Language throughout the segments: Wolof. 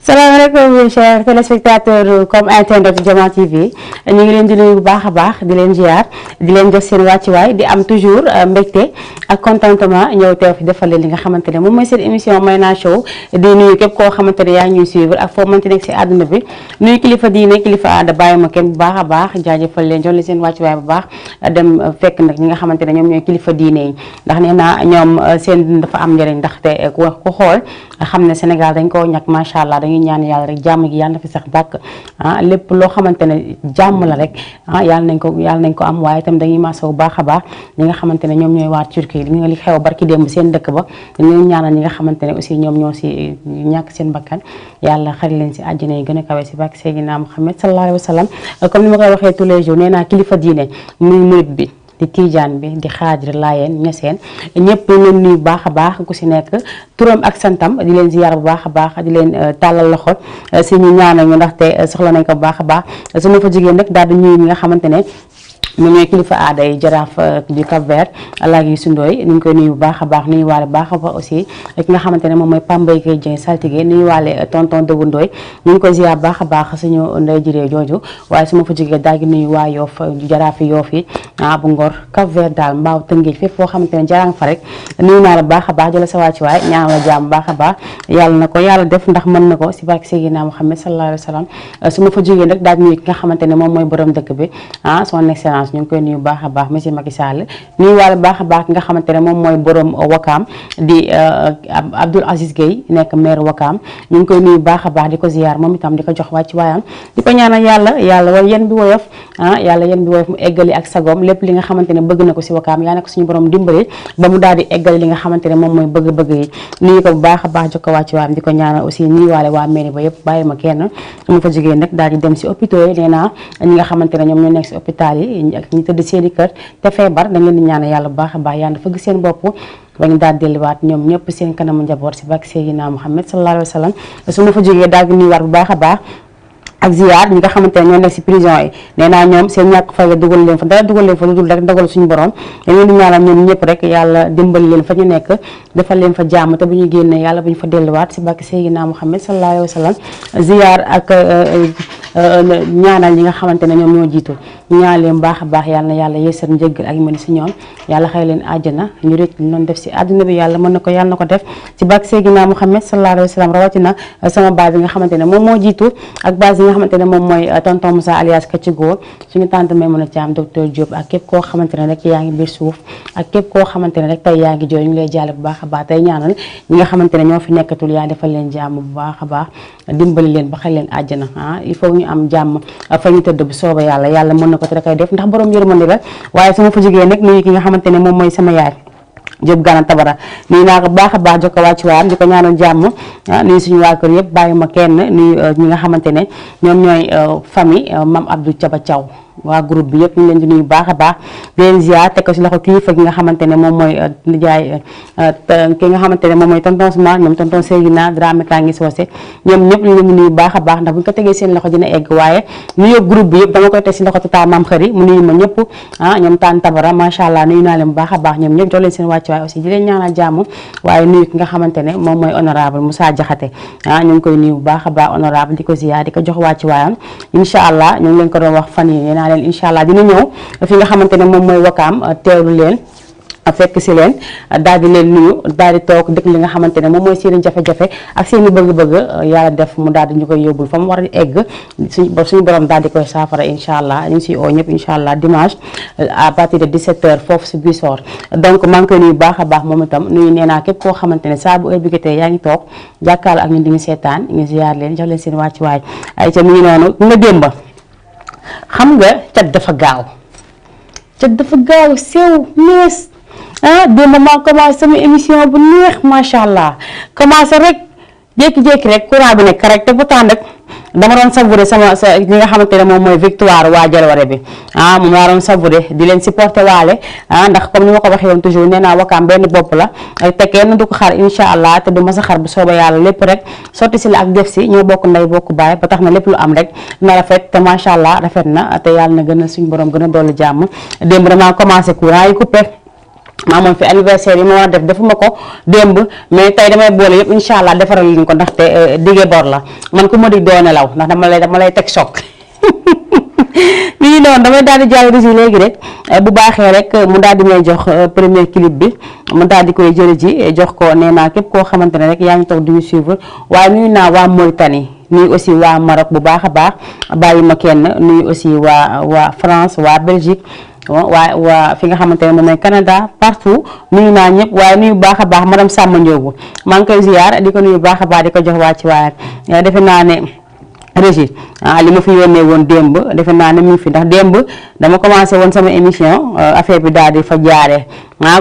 salaamaaleykum chers téléspectateurs comme internet Diama TV ñu ngi leen di nuyu bu baax a baax di leen ziar di leen jox seen wàccuwaay di am toujours mbégte ak contentement ñëw teew fi defal leen li nga xamante ne moom mooy seen émission Mayna Show di nuyu képp koo xamante ne yaa ngi ñuy suivre ak foo mënti nekk si àdduna bi nuyu kilifa diine kilifa aada bàyyi ma kenn bu baax a baax jaajëfal leen jox leen seen wàccuwaay bu baax dem fekk nag ñi nga xamante ne ñoom ñooy kilifa diine yi ndax nee naa ñoom seen dafa am njëriñ ndaxte ku xool xam ne Sénégal dañ koo ñàkk macha allah dañuy ñaan yàlla rek jàmm gi yàlla na fi sax dàkk lépp loo xamante ne jàmm la rek yàlla nañ ko am waaye itam dañuy massa bu baax a baax ñi nga xamante ne ñoom ñooy waa Turquie li nga li xew barki démb seen dëkk ba dañuy ñaanal ñi nga xamante ne aussi ñoom ñoo si ñàkk seen bakkan yàlla xari leen si àjjana yi gën a kawe si barke Seydina Muhammad sallallahu alayhi wa sallam comme ni ma koy waxee tous les jours nee naa kilifa diine muy murit bi di Tijaan bi di Xaadir Laayeen Ñaseen ñëpp leen nuyu baax a baax ku si nekk turam ak santam di leen ziyaar bu baax a baax di leen tàllal loxo si ñu ñaanal ñu ndaxte soxla nañ ko bu baax a baax su ma fa jigéen rek daal di nuyu ñi nga xamante ne ñoom ñooy kilifa aada yi jaraaf du Cap-Vert Alaaji Sundooy ñu ngi koy nuyu bu baax a baax nuyu waale baax a baax aussi ki nga xamante ne moom mooy Pambay Gueye Dieng saltige nuyu waale tonton Dëggu Ndooy ñu ngi koy ziar baax a baax suñu ndey jiree jooju waaye su ma fa jógee daal di nuyu waa Yoof jaraafi Yoof yi bu Ngor Cap-Vert daal mbaaw Tëngéej fépp foo xamante ne jarang fa rek nuyu naa la baax a baax jëla sa wàcci waay ñaan la jàmm baax a baax yàlla na ko yàlla def ndax mën na ko si barke Seydina Muhammad sallallahu alayhi wa sallam su ma fa jógee nag daal di nuyu ki nga xamante ne moom mooy borom dëkk bi son excellence ñu ngi koy nuyu baax a baax monsieur Macky Sall nuyu waale baax a baax ki nga xamante ne moom mooy borom Wakaam di Abdoul Aziz Gueye nekk maire Wakaam ñu ngi koy nuyu baax a baax di ko ziyaar moom itam di ko jox wàcc waayam di ko ñaanal yàlla way yen bi woyof yàlla yen bi woyof mu eggali ak sagom lépp li nga xamante ne bëgg na ko si Wakaam yaa na ko suñu borom dimbali ba mu daal di eggali li nga xamante ne moom mooy bëgg-bëgg yi nuyu ko bu baax a baax jox ko wàcc waayam di ko ñaanal aussi nuyu waale waa mairie ba yëpp bàyyi ma kenn su ma fa jógee nag daal di dem si hôpitaux yi nee naa ñi nga xamante ne ñoom ñoo nekk si hôpital yi ak ñi tëdd seeni kër te feebar dañ leen di ñaanal yàlla bu baax a baax yàlla dafa gis seen bopp ba ñu daal delluwaat ñoom ñëpp seen kanamu njaboot si barke Seydina Muhammad sallallahu alayhi wa sallam su ma fa jógee daal di nuyuwaat bu baax a baax ak ziar ñi nga xamante ne ñoo nekk si prison yi nee naa ñoom seen ñàkk fay dugal leen fa dara dugal leen fa lu dul rek dogal suñu borom dañ leen di ñaanal ñoom ñëpp rek yàlla dimbali leen fa ñu nekk defal leen fa jàmm te bu ñu génnee yàlla bu ñu fa delluwaat si barke Seydina Muhammad sallallahu alayhi wa sallam ziar ak ñaanal ñi nga xamante ne ñoom ñoo jiitu ñu ñaan leen baax a baax yàlla na yàlla yeesal njëggal ak mën si ñoom yàlla xëy leen àjjana ñu rëcc lu doon def si àdduna bi yàlla mën na ko yàlla na ko def si barke Seydina Muhammad sallallahu alayhi wa sallam rawatina sama baay bi nga xamante ne moom moo jiitu ak base yi nga xamante ne moom mooy tonton Moussa alias Kacci Góor suñu tante Maymuna Thiam docteur Diop ak képp koo xamante ne rek yaa ngi biir suuf ak képp koo xamante ne rek tey yaa ngi jooy ñu lay jàlle bu baax a baax tey ñaanal ñi nga xamante ne ñoo fi nekkatul yaa defal leen jàmm bu baax a baax dimbali leen ba xel leen àjjana il faut ñu am jàmm fa ñu tëdd bu sooba yàlla mën na ko te da koy def ndax borom yërmande la waaye su ma fa jógee nag nuyu ki nga xamante ne moom mooy sama yaay Jóob Gana Tabara nuyu naa ko baax a baax jox ko wàcc waayam di ko ñaanal jàmm nuyu suñu waa kër yëpp bàyyi ma kenn nuyu ñi nga xamante ne ñoom ñooy famille Mame Abdou Thiaba Thiaw waa groupe bi yëpp ñu leen di nuyu baax a baax di leen ziar teg ko si loxo kilifa gi nga xamante ne moom mooy nijaay ki nga xamante ne moom mooy tonton Ousmane ñoom tonton Seydina Dramé Tanguy Socé ñoom ñëpp ñu leen di nuyu baax a baax ndax bu ñu ko tegee seen loxo dina egg waaye nuyu groupe bi yëpp dama koy teg si loxo tata Mame Xëri mu nuyu ma ñëpp ñoom taan Tabara macha allah nuyu naa leen bu baax a baax ñoom ñëpp jox leen seen wàcc waaye aussi di leen ñaanal jàmm waaye nuyu ki nga xamante ne moom mooy honorable Moussa Diakhaté ñu ngi koy nuyu bu baax a baax honorable di ko ziar di ko jox wàcc waayam incha allah ñu ngi leen ko doon wax fan yi naa leen incha allah dina ñëw fi nga xamante ne moom mooy Wakaam teewlu leen fekk si leen daal di leen nuyu daal di toog dëkk li nga xamante ne moom mooy seen jafe-jafe ak seen i bëgg-bëgg yàlla def mu daal di ñu koy yóbbul fa mu war a egg suñu borom daal di koy saafara incha allah ñu ngi siy oo ñëpp incha allah dimanche à partir de 17h foofu si Bisor donc maa ngi koy nuyu baax a baax moom itam nuyu nee naa képp koo xamante ne saa bu heure bi jotee yaa ngi toog jàkkaarloo ak ñun di ñu seetaan ñu ziar leen jox leen seen wàccuwaay ay ca mu ngi noonu nga démba xam nga cat dafa gaaw sew nees démb maa commencé sama émission bu neex macha allah commencé rek jékki-jékki rek courant bi nekk rek te pourtant nag dama doon savouré li nga xamante ne moom mooy victoire waa Jalware bi moom laa doon savouré di leen supporté waale ndax comme ni ma ko waxee woon toujours nee naa Wakaam benn bopp la te kenn du ko xar incha allah te du mas a xar bu sooba yàlla lépp rek sotti si la ak def si ñoo bokk ndey bokk baay ba tax na lépp lu am rek na rafet te macha allah rafet na te yàlla na gën a suñu borom gën a dolli jàmm démb damaa commencé courant yi coupé maa moom fi anniversaire yi ma war a def defuma ko démb mais tey damay boole yëpp incha allah defaral leen ko ndaxte dige bor la man ku ma dig doo nelaw ndax dama lay teg choc mi ngi noonu damay daal di jàll rési léegi rek bu baaxee rek mu daal di may jox premier clip bi mu daal di koy jëli ji jox ko nee naa képp koo xamante ne rek yaa ngi toog di ñu suivre waaye nuyu naa waa Mauritanie nuyu aussi waa Maroc bu baax a baax bàyyi ma kenn nuyu aussi waa France waa Belgique waa fi nga xamante ne moom mooy Canada partout nuyu naa ñëpp waaye nuyu baax a baax madame Samba Ndiogu maa ngi koy ziar di ko nuyu baax a baax di ko jox waa ci waaye defe naa ne Régis li ma fi yónnee woon démb defe naa ne mi ngi fi ndax démb dama commencé woon sama émission affaire bi daal di fa jaaree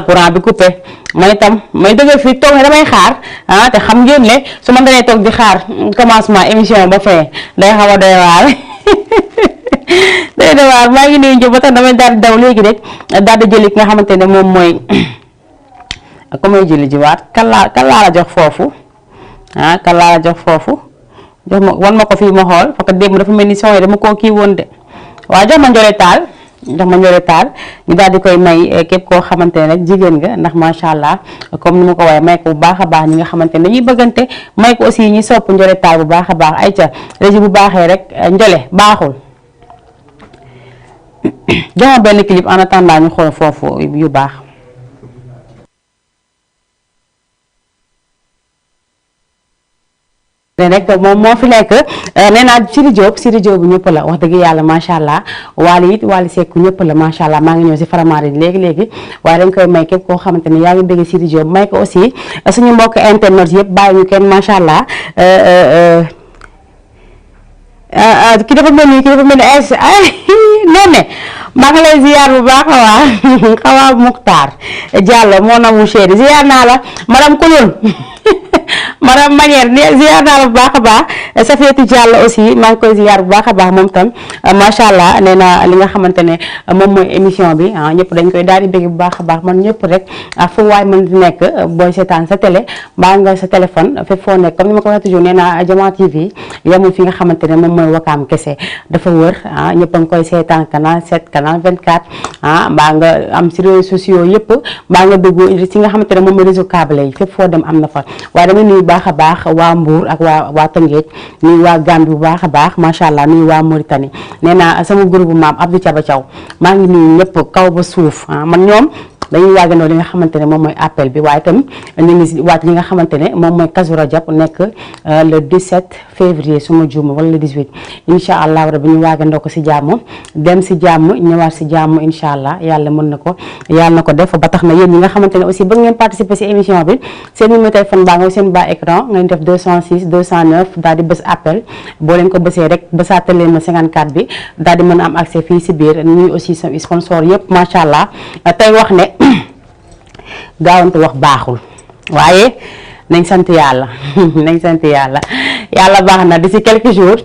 courant bi coupé man itam may dëggal fii toog ne damay xaar te xam ngeen ne su ma danee toog di xaar commencement émission ba fee day xaw a doy waar day doy waar maa ngi nuyu ñëpp ba tax damay daal di daw léegi rek daal di jëli ki nga xamante ne moom mooy ku may jëli jiwaat kan laa la jox foofu kan laa la jox foofu jox ma wan ma ko fii ma xool parce que démb dafa mel ni son yi dama koo kii woon de waaw jox ma Ndiolé Tall ñu daal di koy may képp koo xamante ne rek jigéen nga ndax macha allah comme ni ma ko waxee may ko bu baax a baax ñi nga xamante ne dañuy bëggante may ko aussi ñi sopp Ndiolé Tall bu baax a baax ay ca régi bu baaxee rek Ndiolé baaxul jox ma benn clip en attendant ñu xool foofu yu baax. rek moom moo fi nekk nee naa Sidi Diop bu ñëpp la wax dëgg yàlla macha allah Wally Seck ñëpp la macha allah maa ngi ñëw si Faramaren léegi waaye dañ koy may képp koo xamante ne yaa ngi bëgg Sidi Diop may ko aussi suñu mbokk internet yëpp bàyyi ñu kenn macha allah ki dafa mel ni ay non ne maa ngi lay ziar bu baax xawaa Muxtaar Diallo moo na mu chéri ziar naa la madame Kouloune madame Manière ziar naa la bu baax a baax Safiatou Diallo aussi maa ngi koy ziar bu baax a baax moom tam macha allah nee na li nga xamante ne moom mooy émission bi ñëpp dañ koy daal di bëgg bu baax a baax man ñëpp rek fu waay mën di nekk booy seetaan sa télé mbaa nga sa téléphone fépp foo nekk comme ni ma ko waxee toujours nee na Jama TV yamul fi nga xamante ne moom mooy Wakaam kese dafa wër ñëpp a ngi koy seetaan canal 7 canal 24 mbaa nga am si réseaux sociaux yëpp mbaa nga dugg si nga xamante ne moom mooy réseau câble yi fépp foo dem am na fa waaye dama nuyu baax a baax waa Mbour ak waa Tëngéej nuyu waa Gambie bu baax a baax macha allah nuyu waa Mauritanie nee naa sama groupe maam Abdou Thiaba Thiaw maa ngi nuyu ñëpp kaw ba suuf man ñoom dañuy waagandoo li nga xamante ne moom mooy appel bi waaye itam ñu ngi waaj li nga xamante ne moom mooy Kazu Rajab nekk le 17 février su ma juum wala le 18 incha allah rabi ñu waagandoo ko si jàmm dem si jàmm ñëwaat si jàmm incha allah yàlla mën na ko yàlla na ko def ba tax na yéen ñi nga xamante ne aussi bëgg ngeen participer si émission bi seen numéro téléphone baa nga seen bas écran ngeen def 206 209 daal di bës appel boo leen ko bësee rek bësaatal leen ma 54 bi daal di mën a am accès fii si biir ñuy aussi sa sponsor yëpp macha allah tey wax ne gaawante wax baaxul waaye nañ sant yàlla yàlla baax na d'ici quelques jours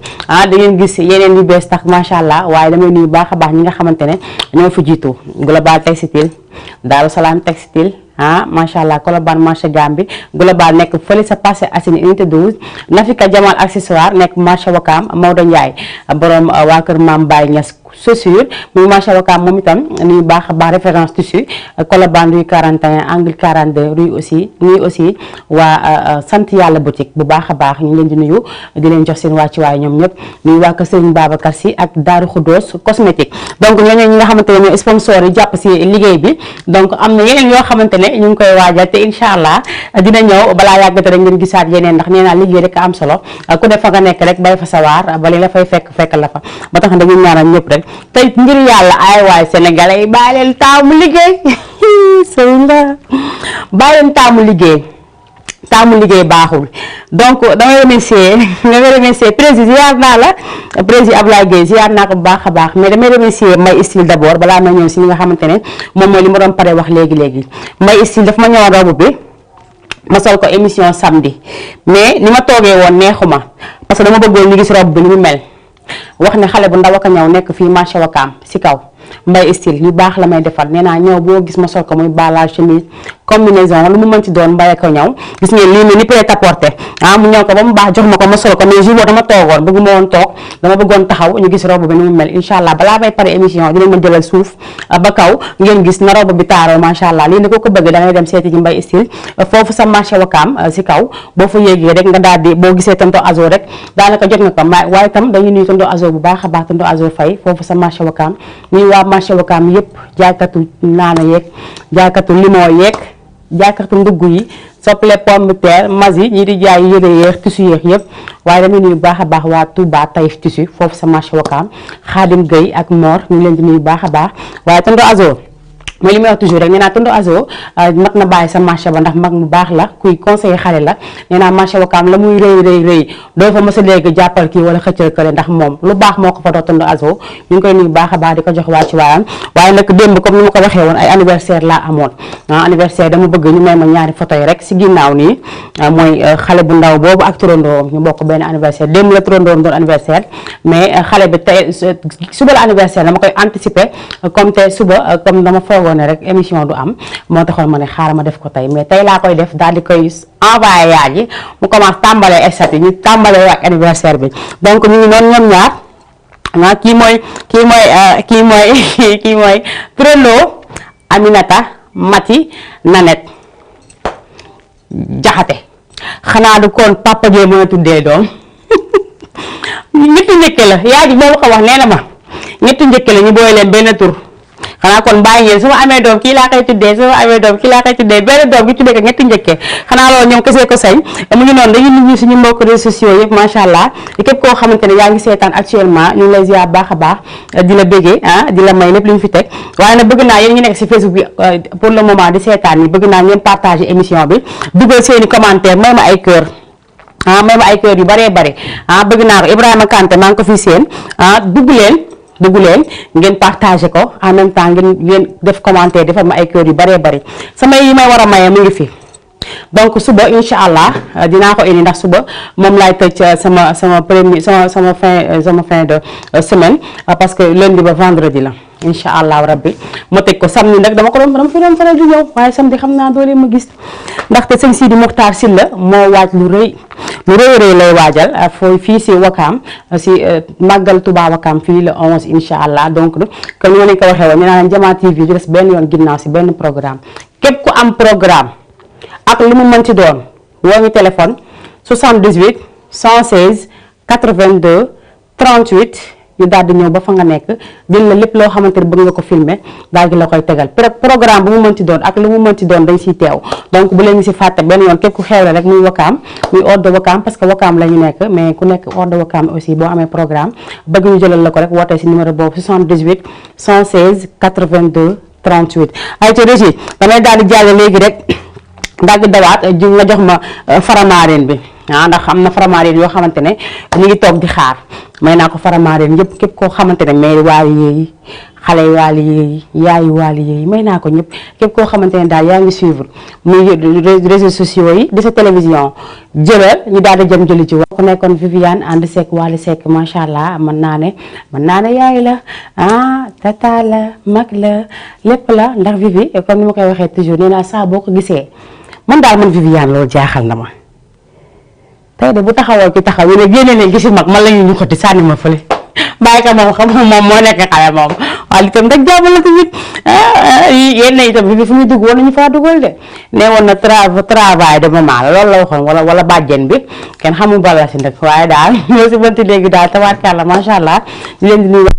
di ngeen gis yeneen yu bees tax macha allah waaye damay nuyu baax a baax ñi nga xamante ne ñoo fi jiitu Global Textile Daaru Salaam Textile macha allah Colobane marché Gambie Global nekk fële sa Parcelles Assainies unité 12 Nafika Jamal accessoire nekk marché Wakaam Maodo Ndiaye borom waa kër Maam Baye Niass chaussure muy marché Wakaam moom itam nuyu baax a baax référence tissu Colobane rue 41 angle 42 rue aussi nuyu aussi waa sant yàlla boutique bu baax a baax ñu leen di nuyu di leen jox seen wàccuwaay ñoom ñëpp nuyu waa kër Serigne Babacar Sy ak Daaru Khoudoss cosmétique donc ñooñu ñi nga xamante ne ñooy sponsor yi jàpp si liggéey bi donc am na yeneen yoo xamante ne ñu ngi koy waajal te incha allah dina ñëw balaa yàggate rek ngeen gisaat yeneen ndax nee naa liggéey rek am solo ku def fa nga nekk rek bay fa sawaar ba li la fay fekk la fa ba tax dañuy ñaanal ñëpp rek tey ngir yàlla ay waay sénégalais yi bàyyi leen taamu liggéey sëynga bàyyi leen taamu liggéey baaxul donc damay remercier président ziar naa la président Ablaye Gueye ziar naa ko bu baax a baax mais damay remercier May Style d'abord balaa ma ñëw si li nga xamante ne moom mooy li ma doon pare wax léegi May Style daf ma ñëwoon robe bi ma sol ko émission samedi mais ni ma toogee woon neexuma parce que dama bëggoon ñu gis robe bi ni mu mel wax ne xale bu ndaw ak a ñëw nekk fii marché Wakaam si kaw May Style yu baax la may defal nee naa ñëw boo gis ma sol ko muy balage chemise combinaison lu mu mën ci doon mbaye ko ñaw gis ngeen lii nii ni prêt-à-porter mu ñëw ko ba mu baax jox ma ko ma solo ko mais jour boobu dama toogoon bëgguma woon toog dama bëggoon taxaw ñu gis robe bi ni mu mel incha allah balaa may pare émission dinañ ma jëlal suuf ba kaw ngeen gis na robe bi taaroo macha allah lii ni ko bëgg da ngay dem seeti ci Mbaye Style foofu sa marché Wakaam si kaw boo fa yéegee rek nga daal di boo gisee tonton Azo rek daanaka jot nga ko waaye itam dañu nuyu tonton Azo bu baax a baax tonton Azo Faye foofu sa marché Wakaam nuyu waa marché Wakaam yëpp jaaykatu naana yeeg jaaykatu limon yeeg jaaykatu ndugg yi soble pomme de terre masi ñi di jaay yére yeex tissu yeex yëpp waaye damay nuyu baax a baax waa Touba Taïf tissu foofu sa marché Wakaam Khadim Gueye ak Mor ñu leen di nuyu baax a baax waaye tonton Azo mooy li may wax toujours rek nee naa tonton Azo mat na bàyyi sa marché ba ndax mag mu baax la kuy conseiller xale la nee naa marché Wakaam la muy rëy doo fa mës a léegi jàppal kii wala xëccal kële ndax moom lu baax moo ko fa doon tonton Azo ñu ngi koy nuyu baax a baax di ko jox waa ci waayam waaye nag démb comme ni ma ko waxee woon ay anniversaire laa amoon anniversaire dama bëgg ñu may ma ñaari photo yi rek si ginnaaw nii mooy xale bu ndaw boobu ak turandoom ñu bokk benn anniversaire démb la turandoom doon anniversaire mais xale bi tey suba la anniversaire dama koy anticiper comme tey suba comme dama foogoon ne rek émission du am moo taxoon ma ne xaaral ma def ko tey mais tey laa koy def daal di koy envoyé yaay ji mu commence tàmbalee estat yi ñu tàmbalee ak anniversaire bi donc ñu ngi noonu ñoom ñaar kii mooy Prelo Aminata Mati Nanette Jaxate xanaa du kon papa jee mën a tuddee doom ñetti njëkke la yaay ji boobu ko wax nee na ma ñetti njëkke la ñu booy leen benn tur xanaa kon bàyyi ngeen su ma amee doom kii laa koy tuddee benn doom gi tuddee ko ñetti njëkkee xanaa loolu ñoom kese ko sañ mu ngi noonu dañuy nuyu suñu mbokk réseaux sociaux yëpp macha allah képp koo xamante ne yaa ngi seetaan actuellement ñu ngi lay ziar baax a baax di la béggee di la may lépp lu ñu fi teg waaye nag bëgg naa yéen ñu nekk si Facebook bi pour le moment di seetaan ni bëgg naa ngeen partager émission bi dugal seeni commentaire may ma ay cœur may ma ay cœur yu baree bare bëgg naa ko Ibrahima Kanté maa ngi ko fi seen dugg leen ngeen partagé ko en même temps ngeen def commentaire defal ma ay cœur yu baree bari sama yi may war a maye mu ngi fi donc suba incha allah dinaa ko indi ndax suba moom laay tëj sama fin de semaine parce que lundi ba vendredi la incha allah rabbi ma tëj ko samedi nag dama fi doon faral di ñëw waaye samedi xam naa doole ma gis ndaxte sëñ Sidi Mokhtar Sylla moo waaj lu rëy lay waajal fii si Wakaam si màggal Touba Wakaam fii le 11 incha allah donc que ñu leen ko waxee woon ñu naan Jama TV di des benn yoon ginnaaw si benn programme képp ku am programme ak lu mu mën ci doon woo ñu téléphone 78 116 82 38 ñu daal di ñëw ba fa nga nekk jël la lépp loo xamante ne bëgg nga ko filmer daal di la koy tegal programme bu mu mën ci doon ak lu mu mën ci doon dañ siy teew donc bu leen si fàtte benn yoon képp ku xewle rek muy Wakaam muy hors de Wakaam parce que Wakaam la ñu nekk mais ku nekk hors de Wakaam aussi boo amee programme bëgg ñu jëlal la ko rek wootee si numéro boobu 78 116 82 38 ay ci régie damay daal di jàll léegi rek daal di dawaat nga jox ma faramaareen bi ndax am na faramaareen yoo xamante ne ñu ngi toog di xaar may naa ko faramaareen yëpp képp koo xamante ne mais waali yéeyi xale waali yéeyi yaayu waali yéeyi may naa ko ñëpp képp koo xamante ne daal yaa ngi suivre muy réseaux sociaux yi di sa télévision jëlal ñu daal di jëm jëli ci wax ku nekkoon Viviane ànd Seck Wally Seck macha allah mën naa ne yaay la tata la mag la lépp la ndax Vivi comme ni ma koy waxee toujours nee naa saa boo ko gisee man daal man Viviane loolu jaaxal na ma tey de bu taxawoo ci taxaw yi ne génne leen gisi mag man la ñu xoti sànni ma fële bàyyi ko moom xam moom moo nekk xale moom waaye li tam rek jàmm la tamit yéen itam bi fu muy dugg woon nañu faa dugal de ne woon na travail de maman la loolu la waxoon wala bàjjen bi kenn xamul bala si nag waaye daal moo si bënti léegi daal tabaarkàlla macha allah di leen di nuyu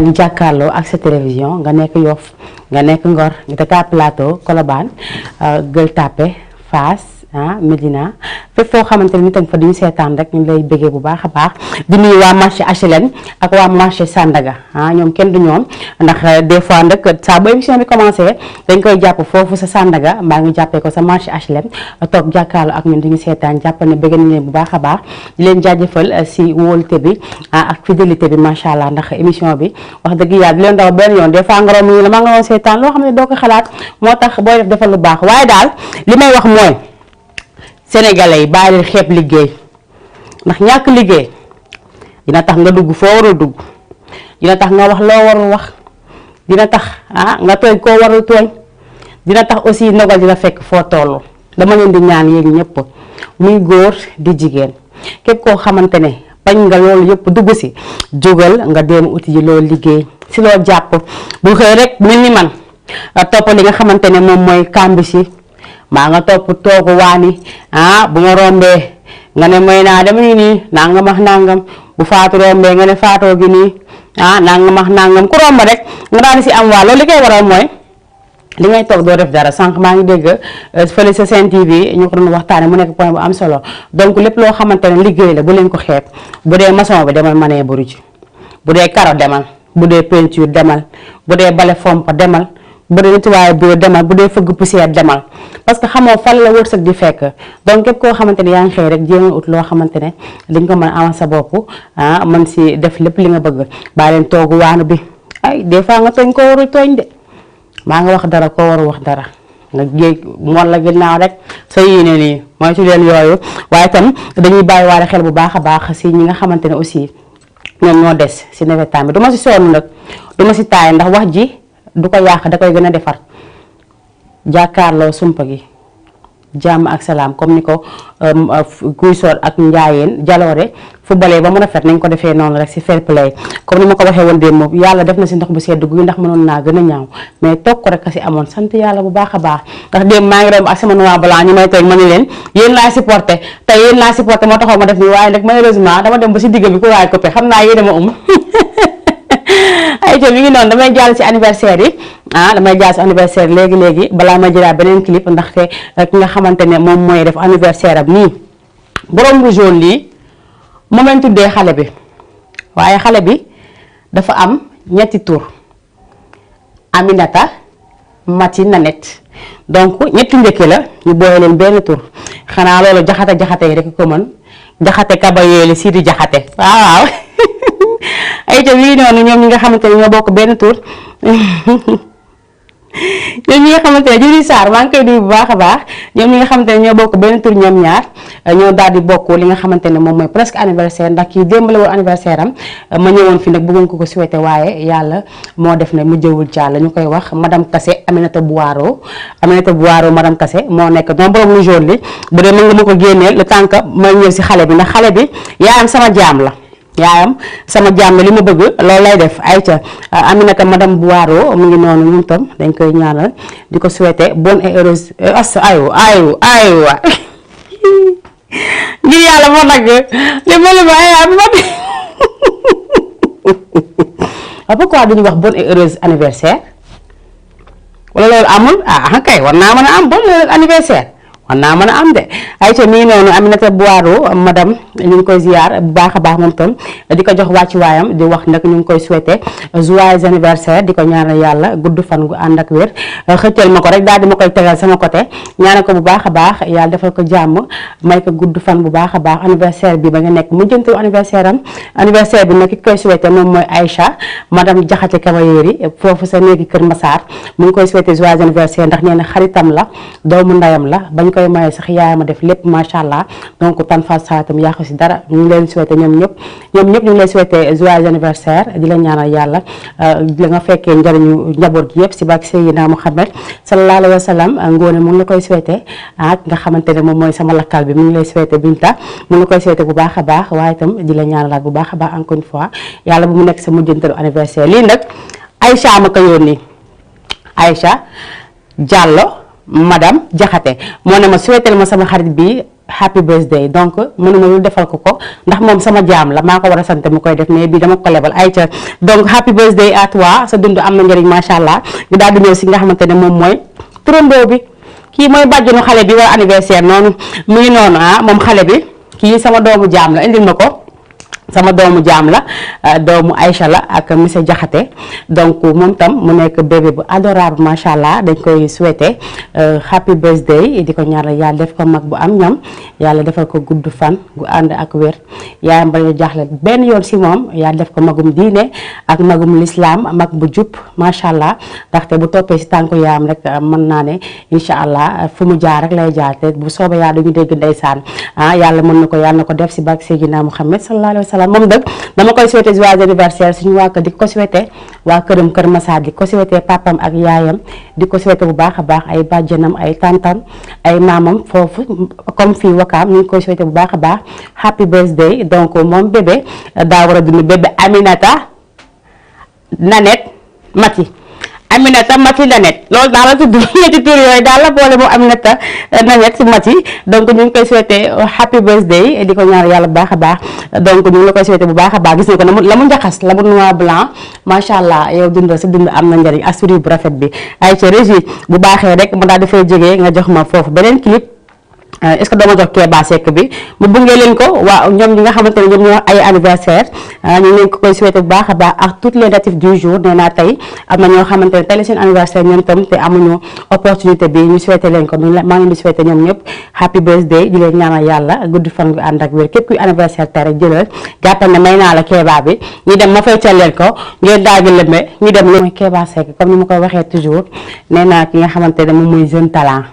ñu jàkkaarloo ak sa télévision nga nekk Yoff nga nekk Ngor Dakar Plateau Colobane Gueule Tapée Fass Médina fépp foo xamante ne nit a fa duñu seetaan rek ñu lay bëggee bu baax a baax di nuyu waa marché HLM ak waa marché Sandaga ñoom kenn du ñoom ndax des fois nag saa bu émission bi commencé dañ koy jàpp foofu sa Sandaga mbaa ngi jàppee ko sa marché HLM toog jàkkaarloo ak ñun duñu seetaan jàppal ne bëgg nañ leen bu baax a baax di leen jaajëfal si wóolute bi ak fidélité bi macha allah ndax émission bi wax dëgg yàlla di leen daw benn yoon des fois nga romb ñu la maa nga woon seetaan loo xam ne doo ko xalaat moo tax booy def defal lu baax waaye daal li may wax mooy sénégalais yi bàyyi leen xeeb liggéey ndax ñàkk liggéey dina tax nga dugg foo warul dugg dina tax nga wax loo warul wax dina tax nga tooñ koo warul tooñ dina tax aussi ndogal dina fekk foo toll dama leen di ñaan yéen ñëpp muy góor di jigéen képp koo xamante ne bañ nga loolu yëpp dugg si jógal nga dem uti ji loolu liggéey si loo jàpp bu xëy rek mel ni man topp li nga xamante ne moom mooy kàmbi si maa nga topp toogu waani bu nga rombee nga ne mooy naa dama nii nangam ak nangam bu faatu rombee nga ne faatoo gi nii nangam ak nangam ku romb rek nga daal di si am waa loolu li koy waral mooy li ngay toog doo def dara sànq maa ngi dégg fële sa Sen TV ñu ko doon waxtaane mu nekk point bu am solo donc lépp loo xamante ne liggéey la bu leen ko xeeb bu dee maçon bi demal manee buru ji bu dee karo demal bu dee peinture demal bu dee bale fomp demal bu dee nettoyé bureau demal bu dee fëgg poussière demal parce que xamoo fan la wërsëg di fekk donc képp koo xamante ne yaa ngi xëy rek jéem a ut loo xamante ne dañ ko mën a amal sa bopp mën si def lépp li nga bëgg baa leen toogu waanu bi ay des fois nga tooñ koo warul tooñ de maa nga wax dara koo warul wax dara nga jéeg moon la ginnaaw rek sa yéene nii mooy ci leen yooyu waaye itam dañuy bàyyi waale xel bu baax a baax si ñi nga xamante ne aussi ñoom ñoo des si nawetaan bi du ma si sonn nag du ma si taay ndax wax ji du ko yàq da koy gën a defar jàkkaarloo sumpa gi jàmm ak salaam comme ni ko guy soor ak njaayeen jaloore footballé ba mu rafet nañ ko defee noonu rek si fair play comme ni ma ko waxee woon démb yàlla def na si ndox bu sedd guy ndax mënoon naa gën a ñaaw mais toog ko rek a si amoon sant yàlla bu baax a baax ndax démb maa ngi romb ak sama noir blanc ñu may tooñ ma ni leen yéen laa supporté te yéen laa supporté moo taxaw ma def nii waaye nag malheureusement dama dem ba si digg bi ku waay coupé xam naa yéen ma ay to mi ngi noonu damay jàll ci anniversaire yi damay jàll ci anniversaire léegi balaa ma jëlaat beneen clip ndaxte ki nga xamante ne moom mooy def anniversaire am nii borom bu jaune lii moom lañ tuddee xale bi waaye xale bi dafa am ñetti tur Aminata Mati Nanette donc ñetti njëkk la ñu boole leen benn tur xanaa loolu jaxate yi rek ko mën jaxate kaba yeeli si di jaxate waaw ay ta wii noonu ñoom ñi nga xamante ne ñoo bokk benn tur ñoom ñi nga xamante ne Juri Sarr maa ngi koy nuyu bu baax a baax ñoom ñi nga xamante ne ñoo bokk benn tur ñoom ñaar ñoo daal di bokk li nga xamante ne moom mooy presque anniversaire ndax kii démb la woon anniversaire am ma ñëwoon fi nag bëggoon ko souhaité waaye yàlla moo def ne mu jëwul jàll ñu koy wax madame Kassé Aminata Bouaro madame Kassé moo nekk doon borom lu jaune li bu dee mën nga ma ko génneel le temps que ma ñëw si xale bi ndax xale bi yaayam sama jaam la sama jaam li ma bëgg loolu lay def ayca Aminata madame Bouaro mu ngi noonu ñun tam dañ koy ñaanal di ko souhaiter bonne et heureuse aywa ngir yàlla moo nag li ma li ma pourquoi duñu wax bonne et heureuse anniversaire wala loolu amul kay war naa mën a am bonne et heureuse anniversaire war naa mën a am de ayca mii noonu Aminata Bouaro madame ñu ngi koy ziar bu baax a baax moom tam di ko jox wàcc waayam di wax nag ñu ngi koy souhaiter joyeux anniversaire di ko ñaanal yàlla gudd fan gu ànd ak wér xëccal ma ko rek daal di ma koy tegal sama côté ñaanal ko bu baax a baax yàlla defal ko jàmm may ko gudd fan bu baax a baax anniversaire bi ba nga nekk mu jëntu anniversaire bi nag ki koy souhaiter moom mooy Aïcha madame Jaxate Kabayeri foofu sa néegi Kër Massar mu ngi koy souhaiter joyeux anniversaire ndax nee na xaritam la doomu ndayam la bañ koy maye sax yaayama def lépp macha allah donc tan fa saatam yàqu si dara ñu ngi leen souhaité ñoom ñëpp ñu ngi leen souhaité joyeux anniversaire di la ñaanal yàlla la nga fekkee njariñu njaboot gi yëpp si barke Seydina Muhammad sallallahu alayhi wa sallam ngoone mu ngi la koy souhaité ak nga xamante ne moom mooy sama lakkal bi mu ngi lay souhaité Binta mu ngi la koy souhaité bu baax a baax waaye itam di la ñaanalaat bu baax a baax encore une fois yàlla bu mu nekk sa mujjantalu anniversaire lii nag Aïcha ma ko yónni Aïcha Diallo madame Jaxate moo ne ma souhaité ma sama xarit bi happy birthday donc mënuma lu defal ko ndax moom sama jaam la maa ko war a sant mu koy def mais bii dama ko lebal ay ca donc happy birthday à toi sa dund am na njëriñ macha allah ñu daal di ñëw si nga xamante ne moom mooy turandoo bi kii mooy bàjjenu xale bi war anniversaire noonu mu ngi noonu moom xale bi kii sama doomu jaam la indil ma ko sama doomu jaam la doomu Aïcha la ak monsieur Diakhaté donc moom tam mu nekk bébé bu adorable macha allah dañ koy souhaiter happy birthday di ko ñaanal yàlla def ko mag bu am ñam yàlla defal ko gudd fan gu ànd ak wér yaayam bañ a jaaxle benn yoon si moom yàlla def ko magum diine ak magum lislaam mag bu jub macha allah ndaxte bu toppee si tànku yaayam rek mën naa ne incha allah fu mu jaar rek lay jaar te bu soobee yàlla duñu dégg ndeysaan yàlla mën na ko yàlla na ko def si barke Seydina Muhammad sallallahu alayhi wa sallam moom dëgg dama koy souhaiter joyeux anniversaire suñu waa kër di ko souhaiter waa këram Kër Massar di ko souhaiter papam ak yaayam di ko souhaiter bu baax a baax ay bàjjanam ay tantam ay maamam foofu comme fii Wakaam ñu ngi koy souhaiter bu baax a baax happy birthday donc moom bébé daa war a dund bébé Aminata Nanette Mati Aminata Mati Nanette loolu daal la tudd ñetti tur yooyu daal la boole moom Aminata Nanette Mati donc ñu ngi koy souhaiter happy birthday di ko ñaar yàlla bu baax a baax donc ñu ngi la koy souhaiter bu baax a baax gis nga ko la mu njaxas la mu noir blanc macha allah yow dundal sa dund am na njëriñ assuré bu rafet bi ay ca régie bu baaxee rek mu daal dafay jógee nga jox ma foofu beneen clip est-ce que doo ma jox Kéba Seck bi mu bungee leen ko waaw ñoom ñi nga xamante ne ñoom ñoo ay anniversaire ñu ngi leen ko koy souhaiter bu baax a baax ak toutes les natifs du jour nee naa tey am na ñoo xamante ne tey la seen anniversaire ñoom tam te amuñu opportunité bi ñu souhaiter leen ko maa ngi leen di souhaiter ñoom ñëpp happy birthday di leen ñaanal yàlla guddi fan gu ànd ak wér képp kuy anniversaire tey rek jëlal jàppal ne may naa la Kéba bi ñu dem ma fay cal leen ko ngeen daal di lëmbe ñu dem lu mooy Kéba Seck comme ni ma koy waxee toujours nee naa ki nga xamante ne moom mooy jeune talent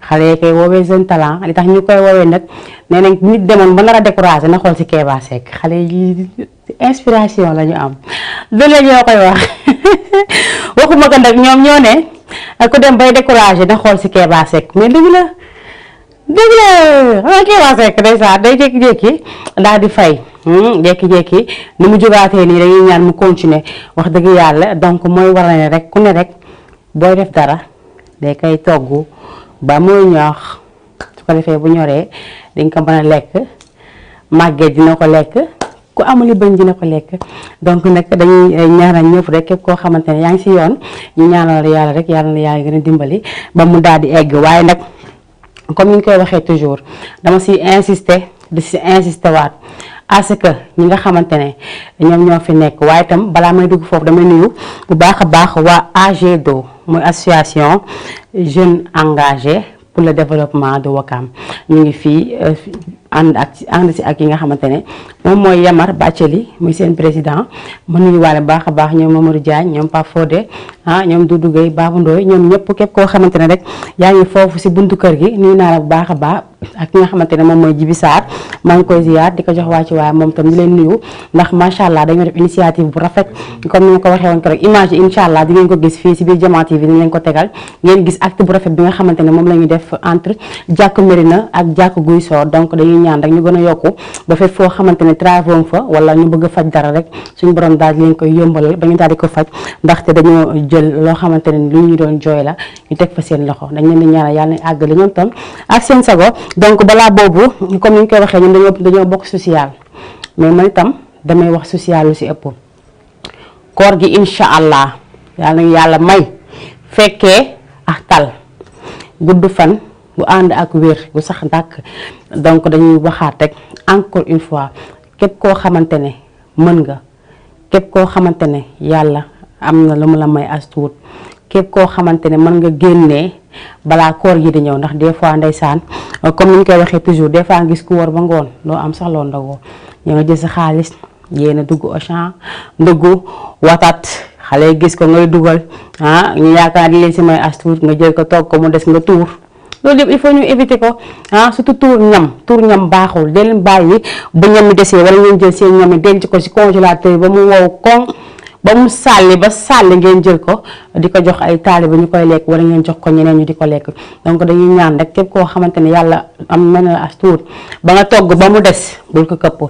xale yi koy woowee jeune talent li tax ñu koy woowee nag nee nañ nit demoon ba nar a découragé na xool si Kéba Seck xale yi inspiration la ñu am loolu la ñoo koy wax waxuma ko nag ñoom ñoo ne ku dem bay découragé na xool si Kéba Seck mais dëgg la xanaa Kéba Seck ndeysaan day jékki-jékki daal di fay jékki-jékki ni mu jógaatee nii dañuy ñaan mu continuer wax dëgg yàlla donc mooy war ne rek ku ne rek booy def dara day koy togg ba muy ñoox su ko defee bu ñoree di nga ko mën a lekk màgget dina ko lekk ku amuli bañ dina ko lekk donc nag dañuy ñaanal ñëpp rek képp koo xamante ne yaa ngi si yoon ñu ñaanal yàlla rek yàlla na yàlla gën a dimbali ba mu daal di egg waaye nag comme ni ñu koy waxee toujours dama si insister di si insister waat à ce que ñi nga xamante ne ñoom ñoo fi nekk waaye itam balaa may dugg foofu damay nuyu bu baax a baax waa AGEDO mooy association jeunes engagés pour le développement de Ouakam ñu ngi fii ànd si ak yi nga xamante ne moom mooy Yamar Bathily muy seen président ma nuyu waale baax a baax ñoom Mamadou Diagne ñoom Pape Fodé ñoom Doudou Gueye Babou Ndoye ñoom ñëpp képp koo xamante ne rek yaa ngi foofu si buntu kër gi nuyu naa la bu baax a baax ak ki nga xamante ne moom mooy Djibi Sarr maa ngi koy ziyaar di ko jox waa ci waaye moom tam di leen nuyu ndax macha allah dañoo def initiative bu rafet comme ni ma ko waxee woon ko rek image yi incha allah di ngeen ko gis fii si biir Jama TV di leen ko tegal ngeen gis acte bu rafet bi nga xamante ne moom la ñu def entre jàkku Mérina ak jàkku Guy Soor donc dañuy ñaan rek ñu gën a yokku ba fekk foo xamante ne travaux fa wala ñu bëgg a faj dara rek suñu borom daal di leen koy yombalal ba ñu daal di ko faj ndaxte dañoo jël loo xamante ne lu ñu doon jooy la ñu teg fa seen loxo dañ leen di ñaanal yàlla na àggale ñoom tam ak seen sago donc balaa boobu comme ni ñu koy waxee ñun dañoo bokk social mais man itam damay wax social lu si ëpp koor gi incha allah yàlla na yàlla may fekkee ak tal gudd fan bu ànd ak wér bu sax ndàkk donc dañuy waxaat rek encore une fois képp koo xamante ne mën nga képp koo xamante ne yàlla am na lu mu la may as tuut képp koo xamante ne mën nga génnee balaa koor gi di ñëw ndax des fois ndeysaan comme ni ñu koy waxee toujours des fois nga gis ku wóor ba ngoon loo am sax loo ndogoo ñu nga jël sa xaalis yéena dugg Auchan dugg watat xale gis ko ngay dugal ñu yaakaar di leen si may as tuut nga jël ko toog ko mu des nga tuur loolu yëpp il faut ñu éviter ko surtout tuur ñam baaxul de leen bàyyi bu ñam mi desee wala ngeen jël seen ñam yi denc ko si congélateur ba mu wow koŋ ba mu sàlli ngeen jël ko di ko jox ay taaliba ñu koy lekk wala ngeen jox ko ñeneen ñu di ko lekk donc dañuy ñaan rek képp koo xamante ne yàlla am mel na as tuur ba nga togg ba mu des bul ko këpp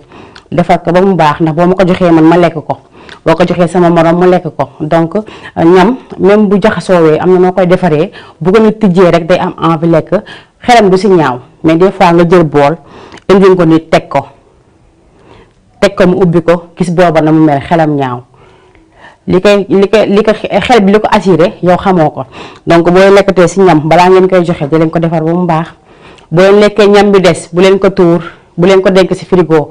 defar ko ba mu baax ndax boo ma ko joxee man ma lekk ko boo ko joxee sama morom mu lekk ko donc ñam même bu jaxasoowee am na noo koy defaree bu gën a tijjee rek day am envie lekk xelam du si ñaaw mais des fois nga jël bool indi ko ni teg ko mu ubbi ko gis booba na mu mel xelam ñaaw li ko xel bi li ko attiré yow xamoo ko. donc booy lekkatee si ñam balaa ngeen koy joxe di leen ko defar ba mu baax boo leen lekkee ñam bi des bu leen ko tuur bu leen ko denc si frigo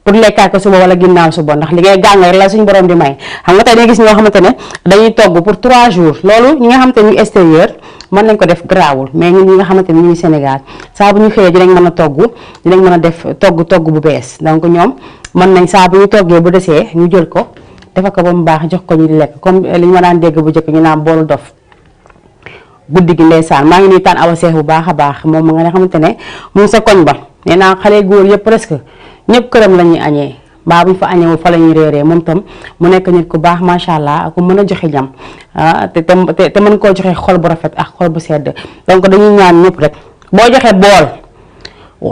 pour lekkaat ko suba wala ginnaaw suba ndax li ngay gàng rek la suñu borom di may. xam nga tey da gis ñoo xamante ne dañuy togg pour 3 jours loolu ñi nga xamante ne ñu extérieur mën nañ ko def garaawul mais ñun ñi nga xamante ne ñu ngi Sénégal saa bu ñu xëyee dinañ mën a togg dinañ mën a def togg bu bees donc ñoom mën nañ saa bu ñu toggee bu desee ñu jël ko defal ko ba mu baax jox ko ñu di lekk comme li ñu ma daan dégg bu njëkk ñu naan boolu dof guddi gi ndeysaan. maa ngi nuy taan awa seex bu baax a baax moom ma nga xamante ne mu ngi sa koñ ba nee naa xale góor yëpp presque ñëpp këram la ñuy añee mbaa bu ñu fa añewul fa la ñuy réeree moom tam mu nekk nit ku baax macha allah ku mën a joxe ñam te mën koo joxe xol bu rafet ak xol bu sedd. donc dañuy ñaan ñëpp rek boo joxe bool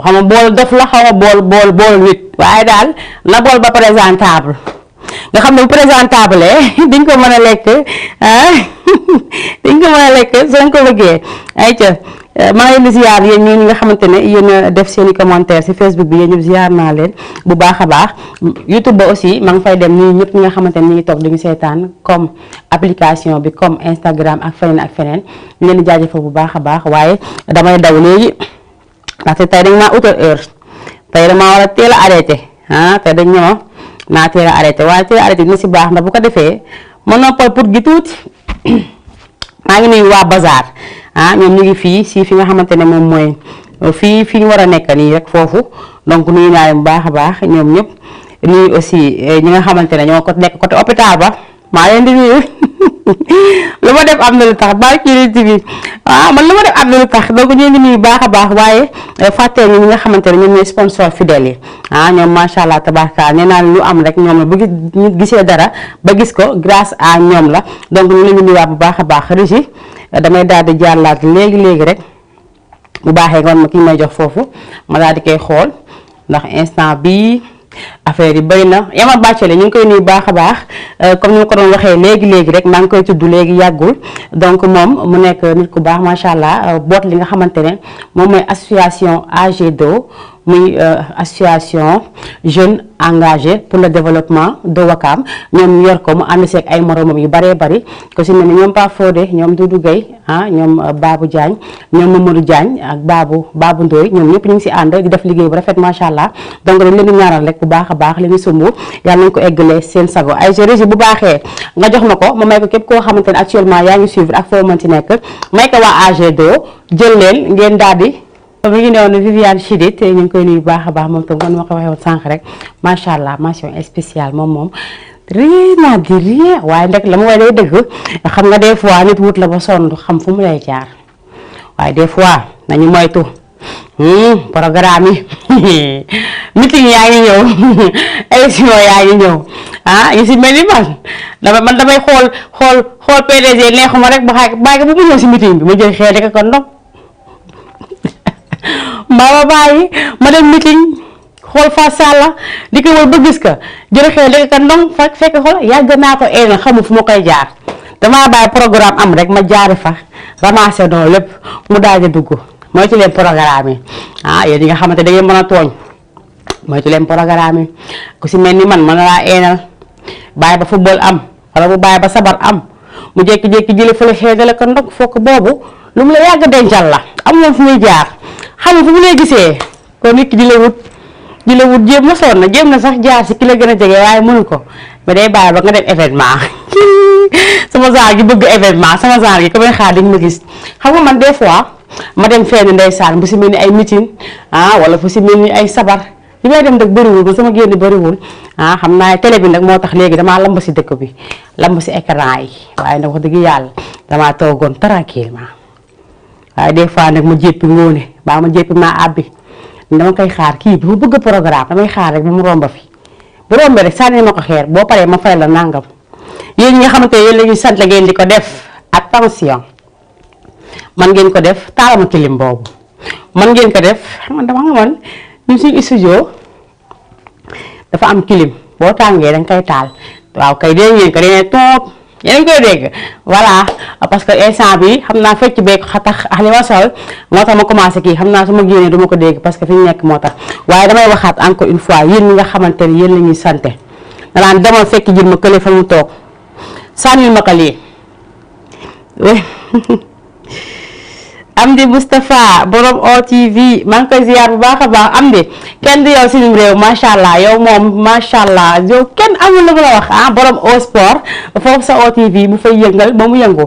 xam nga bool dof la xaw ma bool nit waaye daal na bool ba présentable nga xam ne bu présentable diñ ko mën a lekk diñ ko mën a lekk soo ko bëggee ay ca maa ngi leen di ziar yéen ñi nga xamante ne yéen a def seen i commentaire si Facebook bi yéen ñëpp ziar naa leen bu baax a baax. YouTube ba aussi maa ngi fay dem nii ñëpp ñi nga xamante ne ñu ngi toog di ñu seetaan comme application bi comme Instagram ak feneen ñu leen di jaajëfal bu baax a baax waaye damay daw léegi ndaxte tey dañ maa utal heure tey damaa war a teel a arrêté tey dañ ñoo naa teel a arrêté waaye teel a arrêté dina si baax ndax bu ko defee ma noppal pour gi tuuti maa ngi nuyu waa Bazar ñoom ñu ngi fii si fi nga xamante ne moom mooy fii ñu war a nekk nii rek foofu donc nuyu naa leen bu baax a baax ñoom ñëpp nuyu aussi ñi nga xamante ne ñoo ko nekk côté hôpital ba maa leen di nuyu lu ma def am na lu tax barki nit bi man lu ma def am na lu tax donc ñu ngi nuyu baax a baax waaye fàttee ñi nga xamante ne ñoom ñooy sponsor fidèles yi ñoom macha allah tabaraka nee naa lu am rek ñoom la bu ñu gisee dara ba gis ko grâce à ñoom la donc ñu leen di nuyuwaat bu baax a baax Régis damay daal di jaarlaat léegi rek bu baaxee nga ma ki may jox foofu ma daal di koy xool ndax instant bii affaire yi bëri na Yama Bathily ñu ngi koy nuyu baax a baax comme ni ma ko doon waxee léegi rek maa ngi koy tudd léegi yàggul donc moom mu nekk nit ku baax macha allah boot li nga xamante ne moom mooy association AG2 muy association jeunes engagés pour le développement de Ouakam ñoom yor ko mu ànd seeg ay moromam yu baree bari ko si mel ni ñoom Pa Fodé ñoom Doudou Gueye ñoom Babou Diagne ñoom Mamadou Diagne ak Babou Ndoye ñoom ñëpp ñu ngi si ànd di def liggéey bu rafet macha allah donc dañ leen di ñaaral rek bu baax a baax li ñu sumb yàlla nañ ko eggalee seen sago ay régie bu baaxee nga jox ma ko ma may ko képp koo xamante ne actuellement yaa ngi suivre ak foo mënti nekk may ko waa AG2 jël leen ngeen daal di mi ngi newoon Viviane Chidid ñu ngi koy nuyu bu baax a baax moom tam kon ma ko waxee woon sànq rek macha allah mention spéciale moom rien à dire rien waaye nag la ma way day dëgg xam nga des fois nit wut la ba sonn xam fu mu lay jaar waaye des fois nañu moytu programme yi meeting yaa ngi ñëw élection yaa ngi ñëw yi si mel ni man damay xool PDG neexuma rek bàyyi ko bu mu ñëw si meeting bi ma jël xëy rek ko ndox ma bàyyi ma dem meeting xool fa sàlla di ko wër ba gis ka jël xëy rek ka ndong fekk xool yàgg naa ko na xamul fu ma koy jaar damaa bàyyi programme am rek ma jaari fa ramassé noonu lépp mu daal di dugg moytu leen programme yi yéen ñi nga xamante da ngeen mën a tooñ moytu leen programme yi ku si mel ni man mën na laa eenal bàyyi ba football am wala mu bàyyi ba sabar am mu jékki-jékki jële fële xeedale ko ndog fokk boobu lu mu la yàgg dencal la am moom fu muy jaar xam fu mu lay gisee kon nit ki di la wut jéem na sonn na jéem na sax jaar si ki la gën a jege waaye mënu ko mais day bàyyi ba nga dem événement sama genre gi bëgg événement sama genre gi ko may xaar dañ ma gis xam nga man des fois ma dem fenn ndeysaan bu si mel ni ay meeting wala fu si mel ni ay sabar li may dem nag bëriwul ba sama génn bëriwul xam naa télé bi nag moo tax léegi damaa lamb si dëkk bi lamb si écran yi waaye nag wax dëgg yàlla damaa toogoon tranquillement waaye des fois nag ma jéppi ngóone baa ma jéppi maa àbbi dama koy xaar kii bu bëgg programme damay xaar rek ba mu romba fi bu rombee rek sànni ma ko xeer boo paree ma fay la nangam yéen ñi nga xamante ne yéen la ñuy sant la ngeen di ko def attention man ngeen ko def taalama kilim boobu man ngeen ko def xam nga man ñun suñu studio dafa am kilim boo tàngee danga koy taal waaw kay dee ngeen ko dene toog yéen koy dégg voilà parce que instant bi xam naa fecc beeg tax li ma sol moo tax ma commencé kii xam naa su ma génnee du ma ko dégg parce que fi ñu nekk moo tax waaye damay waxaat encore une fois yéen ñi nga xamante ne yéen la ñuy sante danaan demal fekk jël ma kële fa mu toog sànnil ma ko lii Amdi Moustapha borom OTV maa ngi koy ziar bu baax a baax Amdi kenn du yow suñu réew macha allah yow moom macha allah yow kenn amul lu la wax borom au sport foofu sa OTV mu fay yëngal ba mu yëngu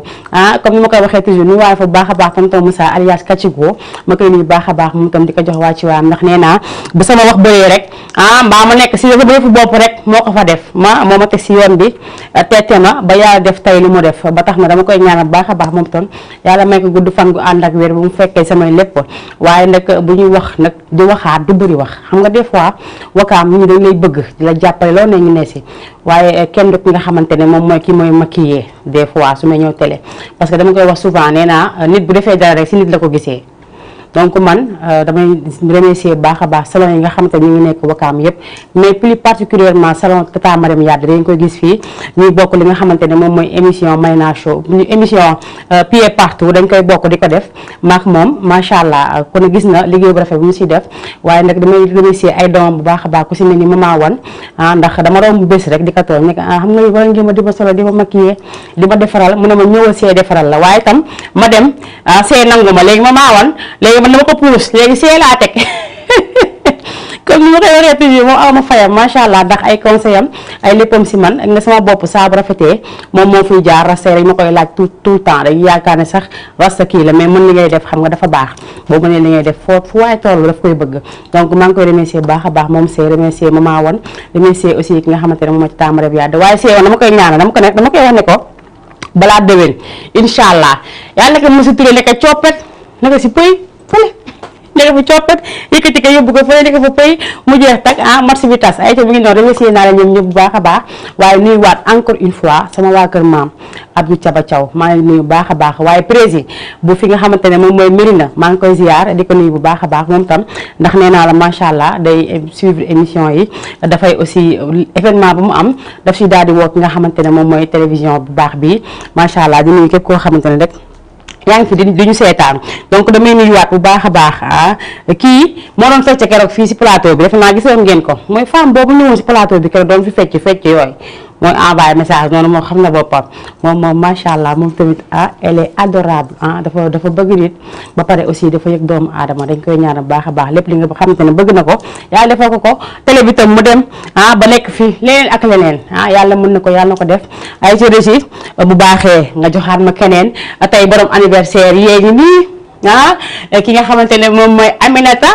comme ni ma koy waxee toujours ñu waaye fa bu baax a baax tonton Moussa alias Kachigo ma koy nuyu baax a baax mu tam di ko jox waa ci waam ndax nee naa bu sama wax bëree rek mbaa ma nekk si sama yëfu bopp rek moo ko fa def moo ma teg si yoon bi tette ma ba yàlla def tey lu mu def ba tax na dama koy ñaanal bu baax a baax moom tam yàlla may ko gudd fan gu ànd ak wér bu mu fekkee samay lépp waaye nag bu ñuy wax nag di waxaat du bëri wax xam nga des fois wakaam ñu dañ lay bëgg di la jàppale loolu ne ñu ne si waaye kenn du ki nga xamante ne moom mooy ki mooy maquillé des fois su may ñëw télé parce que dama koy wax souvent nee naa nit bu defee dara rek si nit la ko gisee donc man damay remercier baax a baax salon yi nga xamante ne ñu ngi nekk wakaam yëpp mais plus particulièrement salon Tata Mariam Yade dañ koy gis fii ñuy bokk li nga xamante ne moom mooy émission Mayna Show émission pied partout dañ koy bokk di ko def maak moom macha allah kon gis na liggéey bu rafet bu mu siy def waaye nag damay remercier ay doomam bu baax a baax ku si mel ni Maman Wan ndax dama romb bés rek di ko tooñ nekk xam nga war ngi ma di ma solo di ma maquiller di ma defaral mu ne ma ñëwal see defaral la waaye tam ma dem see nangu ma léegi Maman Wan léegi man dama ko puus léegi see laa teg comme ni ma koy waxee toujours moom aw ma fayam macha allah ndax ay conseil am ay léppam si man ak nga sama bopp saa bu rafetee moom moo fiy jaar rasta rek ma koy laaj tout le temps rek yaakaar ne sax rasta kii la mais mën li ngay def xam nga dafa baax boo mënee li ngay def fu waaye toll daf koy bëgg donc maa ngi koy remercier baax a baax moom see remercier Maman Wan remercier aussi ki nga xamante ne moom moo ci tàmbali bi waaye see woon dama koy ñaanal dama koy wax ne ko balaa déwén incha allah yàlla nekk mosi turé nekk coppet naka si pëy fële nekk fu coppet yëkkati ko yóbbu ko fële nekk fu pëy mu jeex tag marché bi tas ay ca mi ngi noonu remercier naa la ñoom ñëpp bu baax a baax waaye nuyu waat encore une fois sama waa kër maam Abdou Thiaba Thiaw maa ngi nuyu bu baax a baax waaye président bu fi nga xamante ne moom mooy Mérina maa ngi koy ziar di ko nuyu bu baax a baax moom tam ndax nee naa la macha allah day suivre émission yi dafay aussi événement bu mu am daf si daal di woo ki nga xamante ne moom mooy télévision bu baax bi macha allah di nuyu képp koo xamante ne rek yaa ngi fi di ñu seetaan donc damay nuyuwaat bu baax a baax kii moo doon fecc keroog fii si plateau bi defe naa gisoon ngeen ko mooy femme boobu ñëwoon si plateau bi keroog doon fi fecc yooyu mooy envoyé message noonu moom xam na boppam moom macha allah moom tamit elle est adorable dafa bëgg nit ba pare aussi dafa yëg doomu aadama dañ koy ñaanal bu baax a baax lépp li nga xamante ne bëgg na ko yàlla defal ko télé bi tam mu dem ba nekk fi leneen ak leneen yàlla mën na ko yàlla na ko def ay ci réussite bu baaxee nga joxaat ma keneen tey borom anniversaire yee ngi nii ki nga xamante ne moom mooy Aminata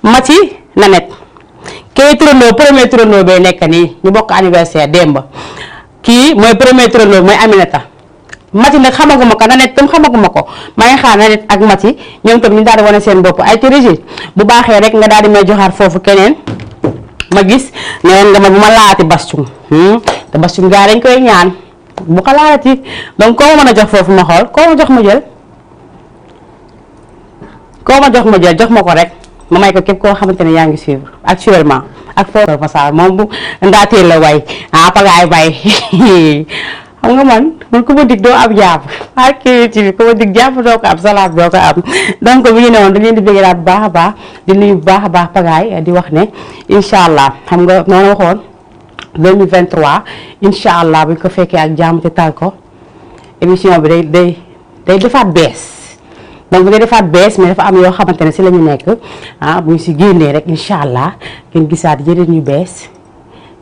Mati Nanette kii turandoo premier turandoo bay nekk nii ñu bokk anniversaire démb kii mooy premier turandoo mooy Aminata Mati nag xamaguma ko Nanette tam xamaguma ko maa ngi xaar Nanette ak Mati ñoom tam ñu daal di wane seen bopp ay ci régie bu baaxee rek nga daal di may joxaat foofu keneen ma gis neen nga ma bu ma laati bastung te bastung gaa dañ koy ñaan bu ko laati donc koo ma mën a jox foofu ma xool koo ma jox ma jël jox ma ko rek ma may ko képp koo xamante ne yaa ngi suivre actuellement ak foofu Massa moom bu ndaateel la way pagaay bay xam nga man ku ma dig doo am jàpp ak ci bi ku ma dig jàpp doo ko am salaat doo ko am donc bi ñu ne woon dañ leen di bëgg daal bu baax a baax di nuyu bu baax a baax pagaay di wax ne incha allah xam nga noonu waxoon 2023 incha allah bu ñu ko fekkee ak jàmm te tal ko émission bi day defaat bees donc bu dee defaat bees mais dafa am yoo xamante ne si la ñu nekk bu ñu si génnee rek incha allah ngeen gisaat yeneen yu bees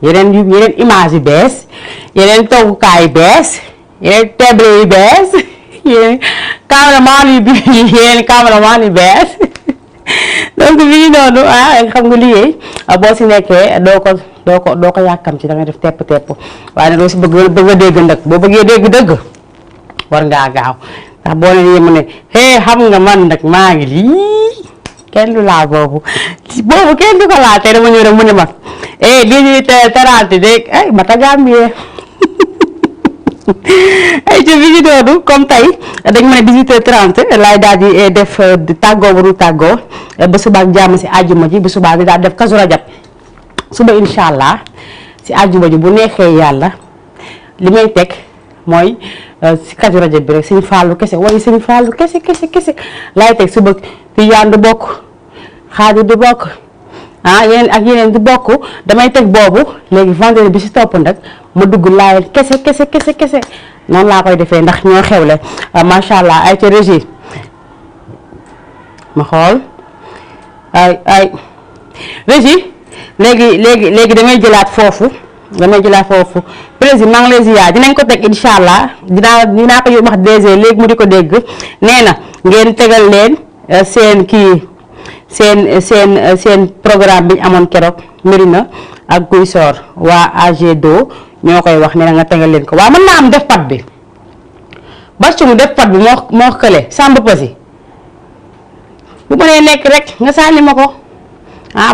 yeneen image yu bees yeneen toogukaay yu bees yeneen table yu bees yeneen cameraman yu bees donc bi ñu noonu xam nga liggéey boo si nekkee doo ko yàkkam ci da ngay def tepp waaye nag doo si bëgg a dégg nag boo bëggee dégg dëgg war ngaa gaaw ndax boo nee mu ne xam nga man nag maa ngi lii kenn du laal boobu kenn du ko laal te dama ñëw rek mu ne ma 18h30 de ay mata Gambie ay ci bi ñu doonu comme tey dañ ma ne 18h30 laay daal di def tàggoo bu nu tàggoo ba suba ak jàmm si àjjuma ji bu subaa bi daal def Kazu Rajab suba incha allah si àjjuma ji bu neexee yàlla li may teg mooy si Kazu Rajab bi rek Sëñ Fallu kese way Sëñ Fallu kese laay teg suba Tijaan du bokk Xaadir du bokk yeneen ak yeneen du bokk damay teg boobu léegi vendredi bi si topp nag ma dugg laayeen kese noonu laa koy defee ndax ñoo xewle macha allah ay ca régie ma xool ay régie léegi damay jëlaat foofu président maa ngi lay ziar dinañ ko teg incha allah dinaa ko wax DG léegi mu di ko dégg nee na ngeen tegal leen seen kii seen programme bi ñu amoon keroog Mérina ak Guy Sor waa AG2 ñoo koy wax nee na nga tegal leen ko waaw mën naa am def pat bi Bastoum def pat bi moo kële Samba Pasi bu mënee nekk rek nga sànni ma ko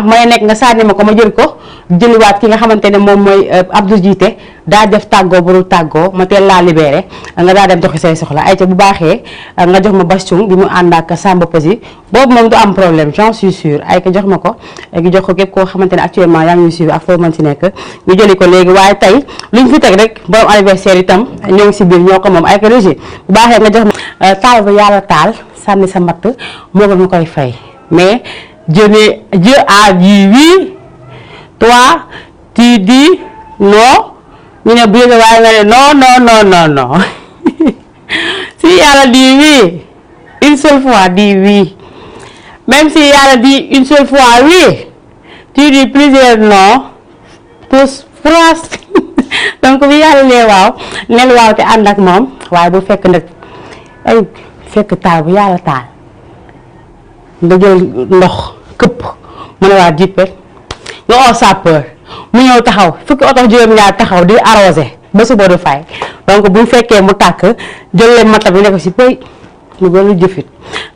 bu mënee nekk nga sànni ma ko ma jël ko jëliwaat ki nga xamante ne moom mooy Abdou Jiite daa def tàggoo bu dul tàggoo ma teel laa libéré nga daa dem doxi say soxla ay ca bu baaxee nga jox ma Bastoum bi mu ànd ak Samba Pasi boobu moom du am problème j'en suis sûr ay ka jox ma ko gi jox ko képp koo xamante ne actuellement yaa ngi ñuy suivre ak foo mën si nekk ñu jëli ko léegi waaye tey luñ fi teg rek borom anniversaire itam ñoo ngi si biir ñoo ko moom ay ka régie bu baaxee nga jox ma taal ba yàlla taal sànni sa matt moo ko nga koy fay mais Dieu a dit oui toi tu dis non ñu ne bu waaye nga ne non si yàlla dit oui une seule fois dit oui même si yàlla dit une seule fois oui tu dis plusieurs non tous France donc bi yàlla lee waaw nel waaw te ànd ak moom waaye bu fekk nag ay fekk taal bu yàlla taal nga jël ndox këpp mu ne waa jippe nga oo sapeur mu ñëw taxaw fukki oto juróom-ñaar taxaw di arrosé ba suba du fay donc bu fekkee mu tàkk jël leen mata bi ne ko si pëy lu gën lu jëfit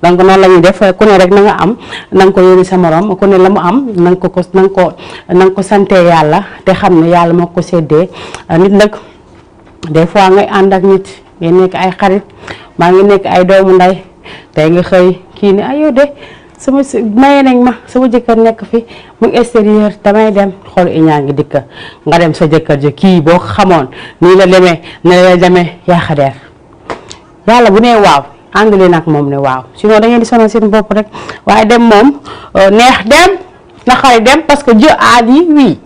donc noonu la ñuy def ku ne rek na nga am na nga ko yónni sa morom ku ne la mu am na nga ko sante yàlla te xam ne yàlla moo ko séddee nit nag des fois ngay ànd ak nit ngeen nekk ay xarit maa ngi nekk ay doomu nday tey nga xëy kii ne ayo de sama maye nañ ma sama jëkkër nekk fi mu extérieur damay dem xool ñaa ngi dikk nga dem sa jëkkër ji kii boo xamoon nii la demee ne la demee yaaxadeer yàlla bu nee waaw ànd leen ak moom ne waaw sinon da ngeen di sonal seen bopp rek waaye dem moom neex dem na xari dem parce que Dieu a dit oui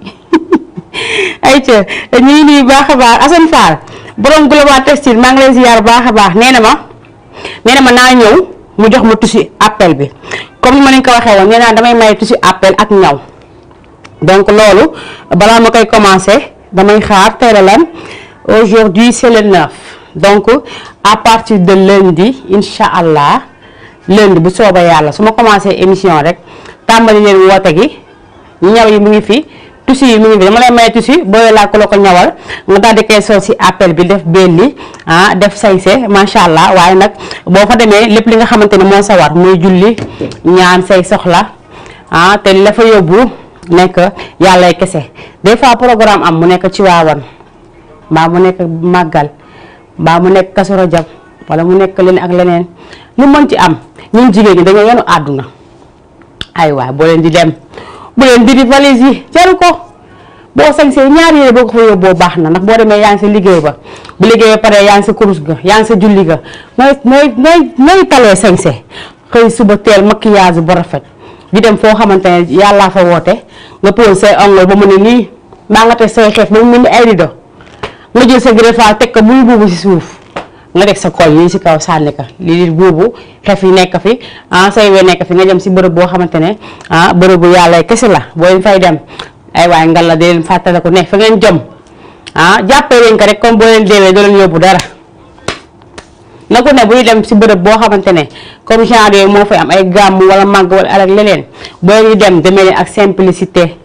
ay ca ñii nii baax a baax Assane Fall borom Global Textile maa ngi lay ziar baax a baax nee na ma naa ñëw mu jox ma tissu appel bi comme ni ma leen ko waxee woon nee naa damay may tissu appel ak ñaw donc loolu balaa ma koy commencer damay xaar tey la lan aujourd'hui c'est le 9 donc à partir de lundi incha allah lundi bu soobee yàlla su ma commencé émission rek tàmbali leen woote gi ñaw yi mu ngi fi tissu yi mu ngi fi dama lay may tissu booy laa ko la ko ñawal nga daal di koy sol si appel bi def belli def sañse macha allah waaye nag boo fa demee lépp li nga xamante ne moo sa war muy julli ñaan say soxla te li la fa yóbbu nekk yàllay kese des fois programme am mu nekk ci waawan mbaa mu nekk màggal mbaa mu nekk Kazu Rajab wala mu nekk leneen ak leneen lu mën ci am ñun jigéen ñi dañoo yenu àdduna ay waay boo leen di dem bu leen diri valise yi jaru ko boo sañsee ñaar yére boo ko fa yóbboo baax na ndax boo demee yaa ngi sa liggéey ba bu liggéey ba pare yaa ngi sa kurus ga yaa ngi sa julli ga nooy talee sañse xëy suba teel maquillage bu rafet di dem foo xamante ne yàllaa fa woote nga pose say ongle ba mu ne nii maa nga teg say xeef ba mu mel ni ay rido nga jël sa greffage teg ko muy buubu si suuf nga teg sa kol yi si kaw sànni ka lii buubu xef yi nekk fi say we nekk fi nga dem si bërëb boo xamante ne bërëbu yàlla kese la boo leen fay dem ay waay ngal la di leen fàttale ko ne fa ngeen jom jàppee leen ko rek comme boo leen deewee doo leen yóbbu dara na ko ne buy dem si bërëb boo xamante ne comme genre yooyu moo fay am ay gàmm wala màgg wala alak leneen boo leen dem demee leen ak simplicité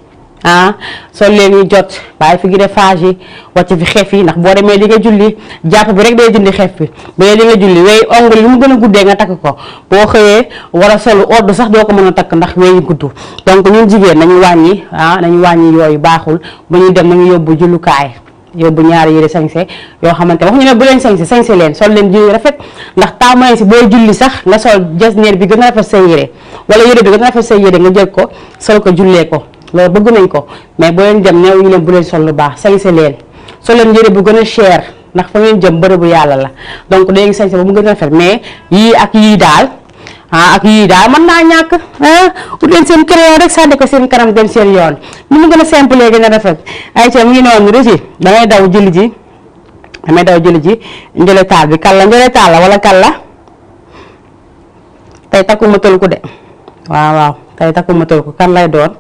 sol leen ñu jot bàyyi fi greffage yi wàcc fi xef yi ndax boo demee di nga julli jàpp bi rek day dindi xef bi bu dee di nga julli wey ongle lu mu gën a guddee nga takk ko boo xëyee war a solu ordre sax doo ko mën a takk ndax wey gudd donc ñun jigéen nañu wàññi yooyu baaxul bu ñuy dem nañu yóbbu jullukaay yóbbu ñaari yére sañse yoo xamante wax ñu ne bu leen sañse leen sol leen julli rafet ndax taamu si booy julli sax nga sol jasneer bi gën a rafet sa yére wala yére bi gën a rafet sa yére nga jël ko sol ko jullee ko loolu bëgg nañ ko mais boo leen dem neew ñu leen bu leen sol lu baax sañse leen sol leen yére bu gën a cher ndax fa ngeen jëm bërëbu yàlla la donc da ngeen sañse ba mu gën a rafet mais yii ak yii daal ak yii daal mën naa ñàkk ut leen seen crayon rek sànni ko seen kanam dem seen yoon ni mu gën a simple gën a rafet ay ca mu ngi noonu rësi damay daw jëli ji njële taal bi kan la njële taal la wala kan la tey takkuma tël ko de waaw tey takkuma tël ko kan lay doon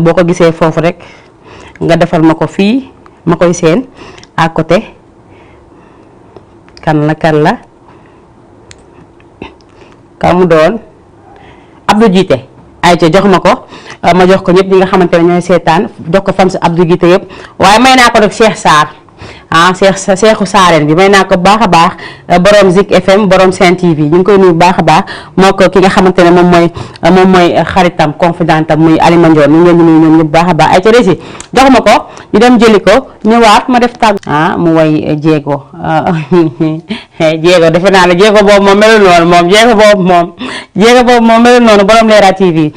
boo ko gisee foofu rek nga defal ma ko fii ma koy seen à côté kan la kan mu doon Abdou Guité ay ca jox ma ko ma jox ko ñëpp ñi nga xamante ne ñooy seetaan jox ko fan si Abdou Guité yëpp waaye may naa ko rek Cheikh Sarr Seexu Saareen bi may naa ko baax a baax borom Zik FM borom Sen TV ñu ngi koy nuyu baax a baax moo ko ki nga xamante ne moom mooy xaritam confidentam muy Alima Ndione ñu ngi leen di nuyu ñoom ñëpp baax a baax ay ca rési jox ma ko ñu dem jëli ko ñëwaat ma def tàgg mu way jéego jéego defe naa ne jéego boobu moom melul noonu moom jéego boobu moom melul noonu borom Leral TV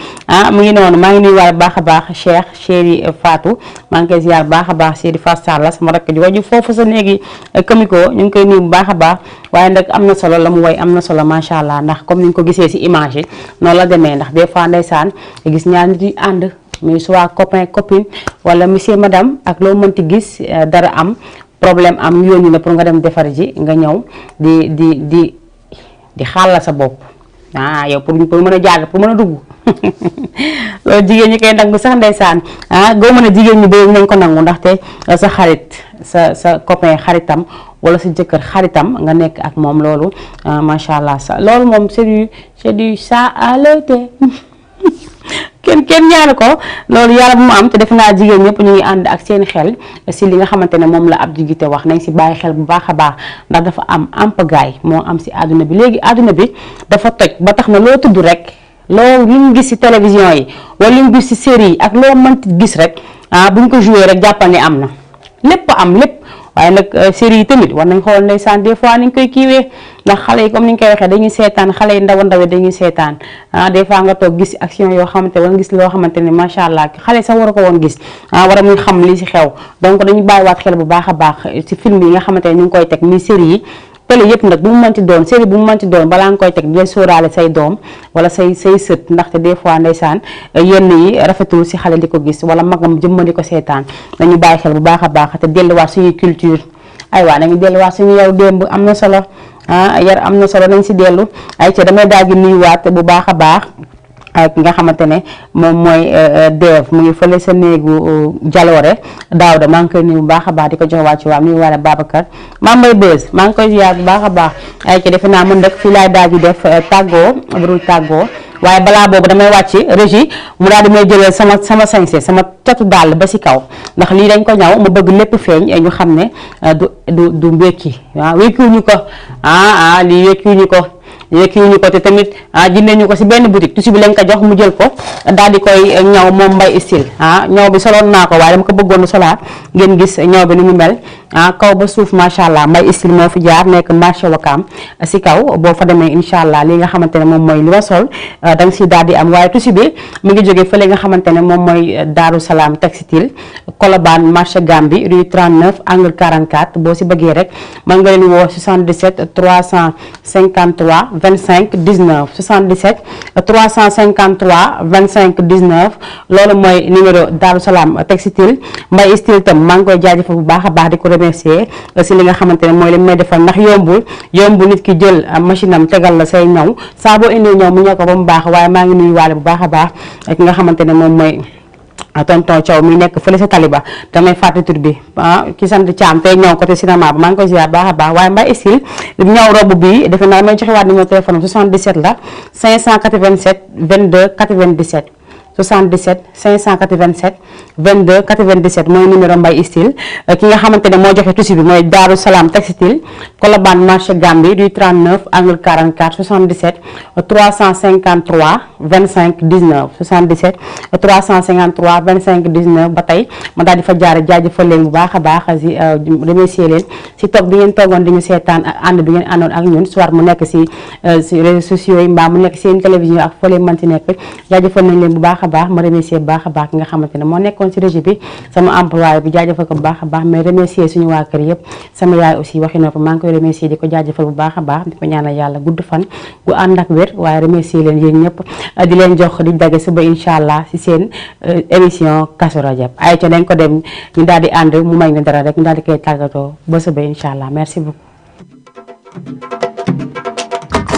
mu ngi noonu maa ngi nuyu waat baax a baax Cheikh Chéri Fatou maa ngi koy ziar baax a baax Chéri Fatou Sall la sama rakk ji waju foofu sa néegi Comico ñu ngi koy nuyu bu baax a baax waaye nag am na solo la mu way am na solo macha allah ndax comme ni ñu ko gisee si image yi noonu la demee ndax des fois ndeysaan gis ñaar nit yi ànd muy soit copain copine wala monsieur madame ak loo mënti gis dara am problème am yónni la pour nga dem defar ji nga ñëw di xàll sa bopp yow pour mën a jàll pour mën a dugg loolu jigéen ñi koy nangu sax ndeysaan goo mën a jigéen ñi bëri nañ ko nangu ndaxte sa xarit sa copain xaritam wala sa jëkkër xaritam nga nekk ak moom loolu macha allah loolu moom c'est du ça à l'été kenn ñaanu ko loolu yàlla bu mu am te defe naa jigéen ñëpp ñu ngi ànd ak seen xel si li nga xamante ne moom la Abdou Guité wax nañ si bàyyi xel bu baax a baax ndax dafa am ampagaay moo am si àdduna bi léegi àdduna bi dafa toj ba tax na loo tudd rek loo li ñu gis si télévision yi wala li ñu gis si série yi ak loo mënti gis rek buñ ko joué rek jàppal ni am na lépp waaye nag série yi tamit war nañ xool ndeysaan des fois ni ñu koy kiiwee ndax xale yi comme ni ñu koy waxee dañuy seetaan xale yi ndaw dañuy seetaan des fois nga toog gis action yoo xamante wala gis loo xamante ne macha allah xale sax war a ko woon gis war a muy xam li si xew donc dañu bàyyiwaat xel bu baax a baax si film yi nga xamante ne ñu ngi koy teg muy série yi télé yëpp nag bu mu mënti doon série bu mu mënti doon balaa nga koy teg di sóoraale say doom wala say sët ndaxte des fois ndeysaan yenn yi rafetul si xale di ko gis wala magam jëmma di ko seetaan dañu bàyyi xel bu baax a baax te delluwaat suñuy culture aywa nañu delluwaat suñu yow démb am na solo yar am na solo nañ si dellu ay ca damay daal di nuyuwaat bu baax a baax ak nga xamante ne moom mooy Dave mu ngi fële sa néegu jaloore Daawda maa ngi koy nuyu bu baax a baax di ko jox wàccu waa nuyu wala Babacar maa may bës maa ngi koy ziar bu baax a baax ay ca defe naa mën rek fii laay daal di def tàggoo budul tàggoo waaye balaa boobu damay wàcc régie mu daal di may jëlal sama sañse sama catu dàll ba si kaw ndax lii dañ ko ñaw mu bëgg lépp feeñ ñu xam ne du wékki waaw wékkiwuñu ko lii wékkiwuñu ko te tamit jëndee ñu ko si benn boutique tusi bi lañ ko jox mu jël ko daal di koy ñaw moom Mbaye style ñaw bi soloon naa ko waaye dama ko bëggoon solaat ngeen gis ñaw bi ni mu mel kaw ba suuf macha allah Mbaye style moo fi jaar nekk marché Wakaam si kaw boo fa demee incha allah li nga xamante ne moom mooy li ma sol da nga si daal di am waaye tusi bi mi ngi jógee fële nga xamante ne moom mooy Daaru Salaam textile Colobane marché Gambi rue 39 angle 44 boo si bëggee rek mën nga leen woo 77 353 25 19 77 353 25 19 loolu mooy numéro Daaru Salaam textile Mbaye style tam maa ngi koy jaajëfal bu baax a baax di ko remercier si li nga xamante ne mooy li may defal ndax yombul nit ki jël machine am tegal la say ñaw saa boo indee ñaw mu ñëw ko ba mu baax waaye maa ngi nuyu waale bu baax a baax ki nga xamante ne moom mooy tonton Thiaw mi nekk fële sa taliba damay fàtte tur bi ki sant Thiam tey ñëw côté cinéma ba maa ngi koy ziar baax a baax waaye Mbaye style ñëw robe bi defe naa may joxe waat numéro téléphone 77 la 587 22 97 77 587 22 97 mooy numéro Mbaye style ki nga xamante ne moo joxe tusi bi mooy Daaru Salaam textile Colobane marché Gambi du 39 angle 44 77 353 25 19 77 353 25 19 ba tey ma daal di fa jaar jaajëfal leen bu baax a baax si remercier leen si toog bi ngeen toogoon di ñu seetaan ak ànd bi ngeen àndoon ak ñun soit mu nekk si réseaux sociaux yi mbaa mu nekk seen télévision ak foo leen mën si nekk jaajëfal nañ leen bu baax baax a baax ma remercier bu baax a baax ki nga xamante ne moo nekkoon ci régie bi sama employé bi jaajëfal ko bu baax a baax mais remercier suñu waa kër yëpp sama yaay aussi waxi noppi maa ngi koy remercier di ko jaajëfal bu baax a baax di ko ñaanal yàlla gudd fan gu ànd ak wér waaye remercier leen yéen ñëpp di leen jox di dagge suba incha allah ci seen émission Kazu Rajab ay ca dañ ko dem ñu daal di ànd mu may ñu dara rek ñu daal di koy tàggatoo ba suba incha allah merci beaucoup